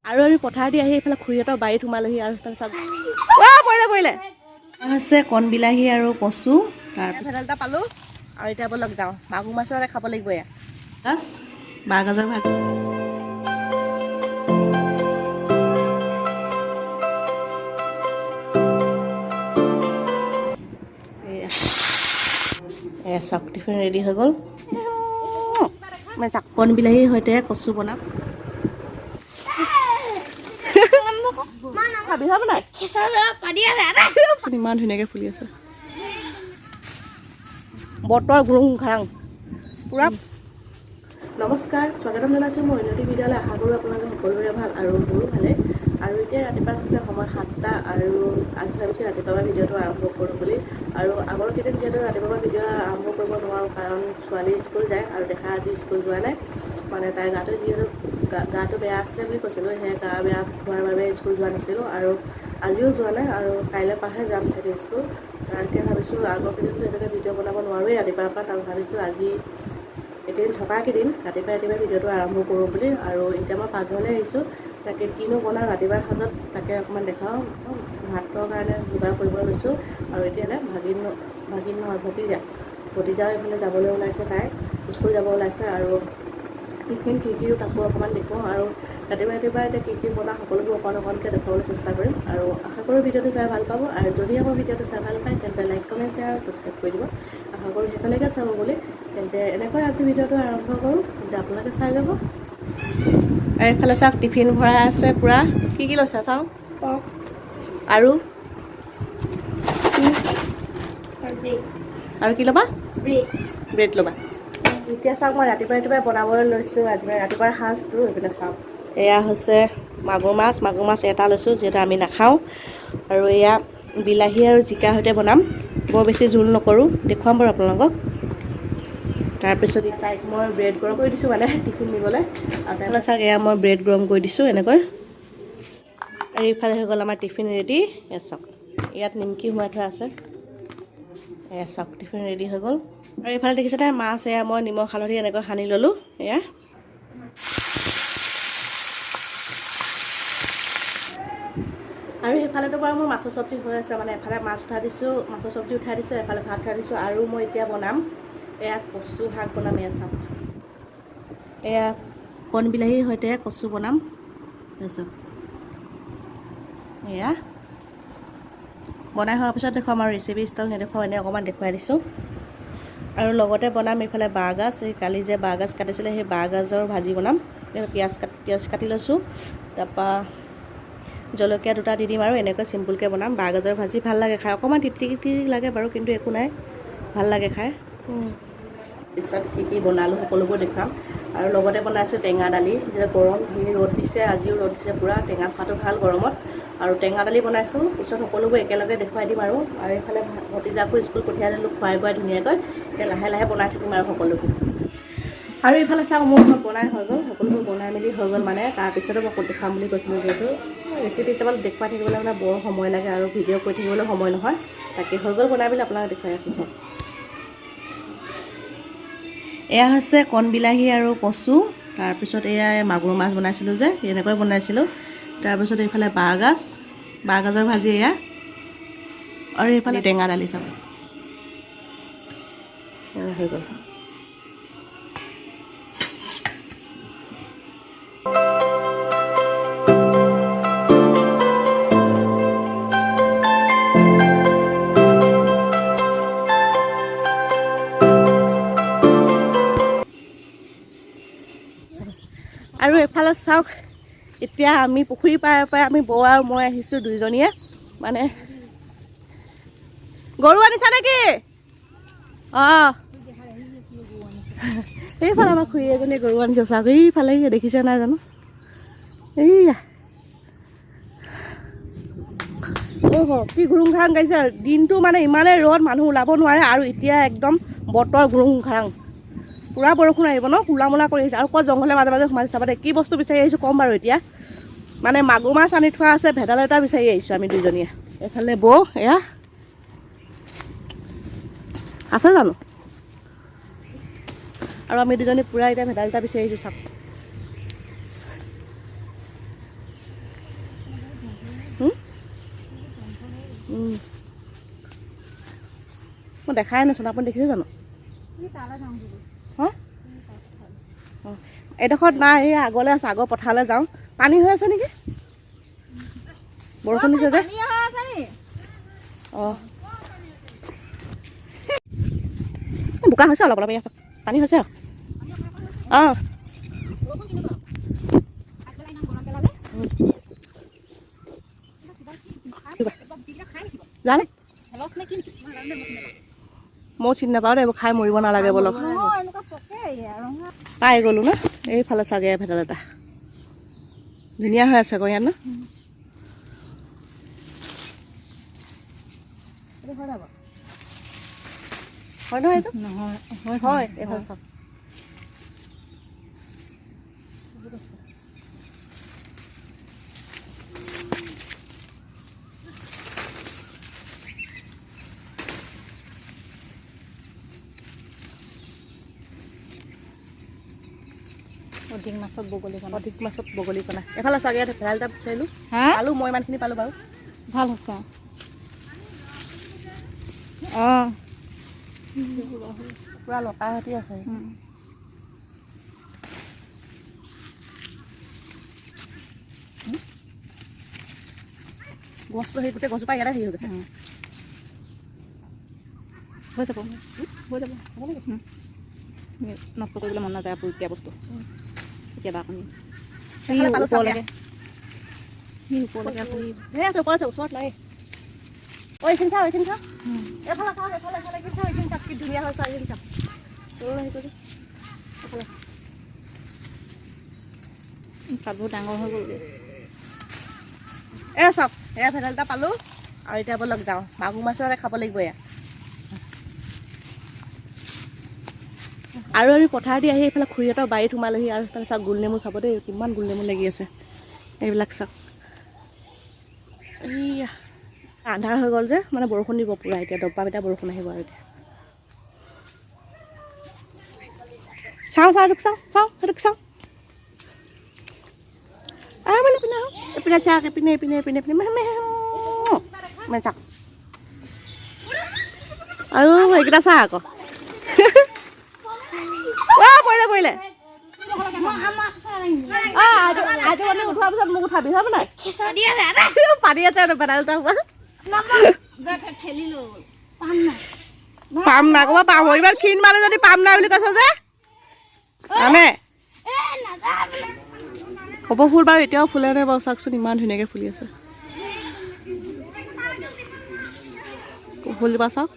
আৰু আমি পথাৰ দি আহি এইফালে খুৰীহঁতৰ বাৰীত সোমালোহি। আৰু সেইফালে চাওক, পৰিলে পৰিলে আছে কণ বিলাহী আৰু কচু। তাৰ ভেদাইলতা পালোঁ। আৰু এতিয়া ব'লক যাওঁ, মাগুৰ মাছৰে খাব লাগিব। এয়া গাছ বাঁহগাজৰ ভাজি। এয়া এয়া চাওক, টিফিন ৰেডি হৈ গ'ল। মানে চাওক, কণ বিলাহীৰ সৈতে কচু বনাম। খাবি খাব নাই? ইমান ধুনীয়াকৈ ফুলি আছে। বতৰ গুৰুং ঘাৰাং পূৰা। নমস্কাৰ, স্বাগতম জনাইছোঁ মই উন্নতি বিদ্যালয়। আশা কৰোঁ আপোনালোকে সকলোৰে ভাল আৰু মোৰো ভালে। আৰু এতিয়া ৰাতিপুৱা হৈছে সময় 7টা। আৰু আজি ভাবিছোঁ ৰাতিপুৱা পৰা ভিডিঅ'টো আৰম্ভ কৰোঁ বুলি। আৰু আগৰ কেইদিন যিহেতু ৰাতিপুৱা পৰা ভিডিঅ' আৰম্ভ কৰিব নোৱাৰোঁ, কাৰণ ছোৱালী স্কুল যায় আৰু দেখা আজি স্কুল যোৱা নাই। মানে তাইৰ গাটো যিহেতু গাটো বেয়া আছিলে বুলি কৈছিলোঁ, সেই গা বেয়া হোৱাৰ বাবে স্কুল যোৱা নাছিলোঁ আৰু আজিও যোৱা নাই আৰু কাইলৈ পৰাহে যাম চাগে স্কুল। তাকে ভাবিছোঁ, আগৰ কেইদিনতো এনেকৈ ভিডিঅ' বনাব নোৱাৰোৱেই ৰাতিপুৱাৰ পৰা। তাক ভাবিছোঁ আজি এইকেইদিন থকা কেইদিন ৰাতিপুৱা ৰাতিপুৱা ভিডিঅ'টো আৰম্ভ কৰোঁ বুলি। আৰু এতিয়া মই পাকঘৰলৈ আহিছোঁ। তাকে কিনো বনাওঁ ৰাতিপুৱাৰ সাজত, তাকে অকণমান দেখাওঁ। ভাতৰ কাৰণে যোগাৰ কৰিব লৈছোঁ। আৰু এতিয়ালৈ ভাগিন, ভাগিন নহয়, ভতিজা, ভতিজাও এইফালে যাবলৈ ওলাইছে, তাই স্কুল যাব ওলাইছে। আৰু টিফিন কি কি তাকো অকণমান দেখুৱাওঁ। আৰু ৰাতিপুৱা ৰাতিপুৱা এতিয়া কি কি বনাওঁ সকলোবোৰ অকণ অকণকৈ দেখুৱাবলৈ চেষ্টা কৰিম। আৰু আশা কৰোঁ ভিডিঅ'টো চাই ভাল পাব। আৰু যদি আমাৰ ভিডিঅ'টো চাই ভাল পায়, তেন্তে লাইক, কমেণ্ট, শ্বেয়াৰ আৰু ছাবস্ক্ৰাইব কৰি দিব। আশা কৰোঁ শেষলৈকে চাব বুলি। তেন্তে এনেকৈ আজি ভিডিঅ'টো আৰম্ভ কৰোঁ, তেন্তে আপোনালোকে চাই যাব। আৰু এইফালে চাওক, টিফিন ভৰাই আছে পূৰা। কি কি লৈছা চাওঁ। আৰু আৰু কি ল'বা? ব্ৰেড ল'বা। এতিয়া চাওক, মই ৰাতিপুৱা ৰাতিপুৱাই বনাবলৈ লৈছোঁ আজি মানে ৰাতিপুৱাৰ সাজটো। এইপিনে চাওক, এয়া হৈছে মাগুৰ মাছ। মাগুৰ মাছ এটা লৈছোঁ, যিহেতু আমি নাখাওঁ। আৰু এয়া বিলাহী আৰু জিকাৰ সৈতে বনাম, বৰ বেছি জোল নকৰোঁ। দেখুৱাম বাৰু আপোনালোকক। তাৰপিছত তাইক মই ব্ৰেড গৰম কৰি দিছোঁ, মানে টিফিন নিবলৈ। আৰু তাৰফালে চাওক, এয়া মই ব্ৰেড গৰম কৰি দিছোঁ এনেকৈ। আৰু এইফালে হৈ গ'ল আমাৰ টিফিন ৰেডি। এয়া চাওক, ইয়াত নিমকি সোমাই থোৱা আছে। এয়া চাওক, টিফিন ৰেডি হৈ গ'ল। আৰু এইফালে দেখিছেনে মাছ? এয়া মই নিমখ হালধি এনেকৈ সানি ল'লোঁ এয়া। আৰু সেইফালেতো বাৰু মোৰ মাছৰ চব্জি হৈ আছে। মানে এফালে মাছ উঠাই দিছোঁ, মাছৰ চব্জি উঠাই দিছোঁ, এফালে ভাত উঠাই দিছোঁ। আৰু মই এতিয়া বনাম এয়া কচু শাক বনাম। এয়া চাওক, এয়া কণ বিলাহীৰ সৈতে কচু বনাম। এয়া চাওক, এয়া বনাই হোৱাৰ পিছত দেখুৱাম। আৰু ৰেচিপি ষ্টাইল নেদেখুৱাওঁ, এনেই অকণমান দেখুৱাই দিছোঁ। আৰু লগতে বনাম এইফালে বাঁহগাজ। এই কালি যে বাঁহগাজ কাটিছিলে, সেই বাঁহগাজৰ ভাজি বনাম। পিঁয়াজ কাটি লৈছোঁ, তাৰপৰা জলকীয়া দুটা দি দিম। আৰু এনেকৈ চিম্পুলকৈ বনাম বাঁহগাজৰ ভাজি। ভাল লাগে খাই, অকণমান তিতি তিতি লাগে বাৰু, কিন্তু একো নাই, ভাল লাগে খাই। পিছত কি কি বনালোঁ সকলোবোৰ দেখুৱাম। আৰু লগতে বনাইছোঁ টেঙা দালি। যেতিয়া গৰম ধেৰ ৰ'দ দিছে, আজিও ৰ'দ দিছে পূৰা, টেঙা খোৱাটো ভাল গৰমত। আৰু টেঙা দালি বনাইছোঁ। পিছত সকলোবোৰ একেলগে দেখুৱাই দিম। আৰু আৰু এইফালে ভতিজাকো স্কুল পঠিয়াই দিলোঁ খুৱাই বুৱাই ধুনীয়াকৈ। এতিয়া লাহে লাহে বনাই থাকিম আৰু সকলোবোৰ। আৰু এইফালে চাওক, মোৰ চব বনাই হৈ গ'ল, সকলোবোৰ বনাই মেলি হৈ গ'ল। মানে তাৰপিছতে মই ক'ত দেখুৱাম বুলি কৈছিলোঁ, যিহেতু ৰেচিপি হিচাপত দেখুৱাই থাকিবলৈ মানে বৰ সময় লাগে আৰু ভিডিঅ' কৰি থাকিবলৈ সময় নহয়। তাকে হৈ গ'ল বনাই মেলি, আপোনালোক দেখুৱাই আছোঁ চাওক। এয়া হৈছে কণ বিলাহী আৰু কচু। তাৰপিছত এয়া মাগুৰ মাছ বনাইছিলোঁ যে, এনেকৈ বনাইছিলোঁ। তাৰপিছত এইফালে বাঁহগাজ, বাঁহগাজৰ ভাজি এয়া। আৰু এইফালে টেঙা দালি চাব, এয়া হৈ গ'ল। আৰু এইফালে চাওক, এতিয়া আমি পুখুৰী পাৰৰ পৰা আমি বৌ আৰু মই আহিছোঁ দুইজনীয়ে। মানে গৰু আনিছা নেকি? অঁ, সেইফালে আমাৰ খুৰী এজনীয়ে গৰু আনিছে। চাওক, এইফালে দেখিছে নাই জানো? এইয়া, অহ, কি গুৰুং ঘাৰাং গাইছে। দিনটো মানে ইমানেই ৰ'দ, মানুহ ওলাব নোৱাৰে। আৰু এতিয়া একদম বতৰ গুৰুং ঘাৰাং, পূৰা বৰষুণ আহিব ন, কোলা মোলা কৰি আহিছে। আৰু ক'ত জংঘলে মাজে মাজে সোমাইছে চাবা দেই। কি বস্তু বিচাৰি আহিছোঁ ক'ম বাৰু এতিয়া। মানে মাগুৰ মাছ আনি থোৱা আছে, ভেদাইলতা বিচাৰি আহিছোঁ আমি দুইজনীয়ে। এইফালে বৌ, এয়া আছে জানো? আৰু আমি দুজনী পূৰা এতিয়া ভেদাইলতা বিচাৰি আহিছোঁ চাওক। দেখাই নাচোন। আপুনি দেখিছে জানো? এইডোখৰত নাই, এই আগলৈ আছে, আগৰ পথাৰলৈ যাওঁ। পানী হৈ আছে নেকি? বৰষুণ দিছে যে। অঁ, বোকা হৈছে অলপ অলপ, এই আছে, পানী হৈছে। অঁ, জানে মই চিনি নাপাওঁ দেই, এইবোৰ খাই মৰিব নালাগে। বলক, পাই গ'লো ন। এইফালে চাগে ভেদাইলতা ধুনীয়া হৈ আছে আকৌ ইয়াত ন। হয় নহয় এইটো? হয়, এইফালে চাওক। অধিক মাছত বগলী কণা। অধিক মাছত বগলী কণা। এইফালে চাগে ইয়াত ভেদাইলতা বিচাৰিলোঁ, পালোঁ মই, ইমানখিনি পালোঁ বাৰু। ভাল হৈছে। অঁ, পূৰা লতা সৈতে আছে। গছটো সেই গোটেই গছজোপা ইয়াতে হেৰি হৈ গৈছে। হৈ যাব, হৈ যাব। নষ্ট কৰিবলৈ মন নাযায় পুৰুকীয়া বস্তু। কেতিয়াবা অকণ ওপৰলৈকে, ওপৰলৈকে আছে। আছে, ওপৰত আছে, ওচৰত নাই। অ, এইখিনি চাওঁ, এইখিনি চাওঁ, এইফালে চাওঁ, এইফালে, এইফালে, এইখিনি চাওঁ, এইখিনি চাওক, কি ধুনীয়া হৈছে। এইখিনি চাওক, এইফালে। পাতবোৰ ডাঙৰ হৈ গ'লগৈ। এ চাওক, এয়া ভেদাইলতা পালোঁ আৰু এতিয়া ব'লক যাওঁ, মাগুৰ মাছৰে খাব লাগিব এয়া। আৰু আমি পথাৰ দি আহি এইফালে খুৰীহঁতৰ বাৰীত সোমালোহি। আৰু সেইফালে চাওক, গোল নেমু চাব দেই, কিমান গোল নেমু লাগি আছে, এইবিলাক চাওক। এইয়া আন্ধাৰ হৈ গ'ল যে, মানে বৰষুণ দিব পূৰা এতিয়া, দবা পিটা বৰষুণ আহিব। আৰু এতিয়া চাওঁ চাওঁ, এইটোক চাওঁ চাওঁ, সেইটোক চাওঁ। আৰু মানে এইপিনে আহক, এইপিনে চাওক, এইপিনে এইপিনে এইপিনে এইপিনে মানে চাওক। আৰু এইকেইটা চা আকৌ। অ, পৰিলে পৰিলে। উঠোৱাৰ পিছত মোক উঠাবি, হয় নাই? পানী আছে ভেদাইলতা। পাম নাই, ক'ৰবাত পাম। ইমান ক্ষীণ মানুহ যদি পাম নাই বুলি কৈছ যে, মানে কপৌ ফুল বাৰু এতিয়াও ফুলে নাই বাৰু। চাওকচোন, ইমান ধুনীয়াকৈ ফুলি আছে ফুলজোপা চাওক।